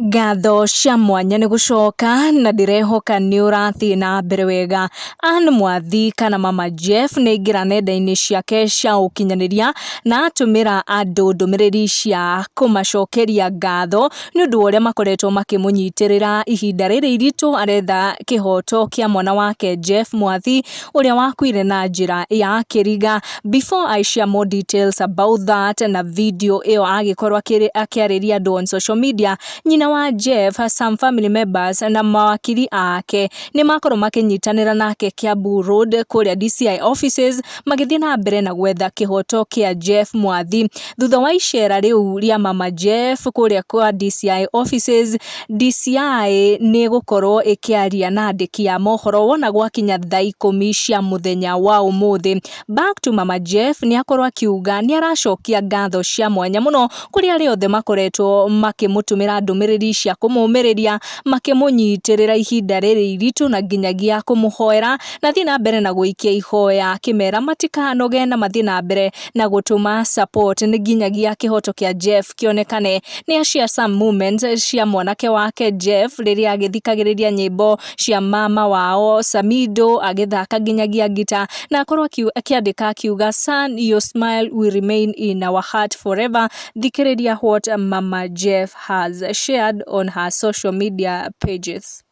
Ngatho cia mwanya nĩ gũcoka na ndĩrehoka nĩ ũrathiĩ na mbere wega. Ann Mwathi kana Mama Jeff nĩ aingĩra nenda-inĩ ciake cia ũkinyanĩria na atũmĩra andũ ndũmĩrĩri cia kũmacokeria ngatho nĩ ũndũ wa ũrĩa makoretwo makĩmũnyitĩrĩra ihinda rĩrĩ iritũ aretha kĩhoto kĩa mwana wake Jeff Mwathi ũrĩa wakuire na njĩra ya kĩriga. Before I share more details about that na video ĩyo agĩkorwo akĩarĩria andũ on social media, nyina wa Jeff, some family members na mawakiri ake nĩ makorwo makĩnyitanĩra nake Kiambu Road kũrĩa DCI offices magĩthiĩ na mbere na gwetha kĩhoto kĩa Jeff Mwathi. Thutha wa icera rĩu rĩa Mama Jeff kũrĩa kwa DCI offices, DCI nĩ ĩgũkorwo ĩkĩaria na andĩki a mohoro wona gwakinya thaa 10 cia mũthenya wa ũmũthĩ. Back to Mama Jeff, nĩ akorwo akiuga nĩ aracokia ngatho cia mwanya mũno kũrĩ arĩa othe makoretwo makĩmũtũmĩra ndũmĩrĩri cia kũmũmĩrĩria, makĩmũnyitĩrĩra ihinda rĩrĩ iritũ na nginyagia kũmũhoera, na thiĩ na mbere na gũikia ihoya akĩmera matikanoge na mathiĩ na mbere na gũtũma support nĩ nginyagia kĩhoto kĩa Jeff kĩonekane. Nĩ ashare some moments cia mwanake wake Jeff rĩrĩa agĩthikagĩrĩria nyĩmbo cia mama wao Samido agĩthaka nginyagia ngita, na akorwo akĩandĩka akiuga, "Son, your smile will remain in our heart forever." Thikĩrĩria what Mama Jeff has shared on her social media pages.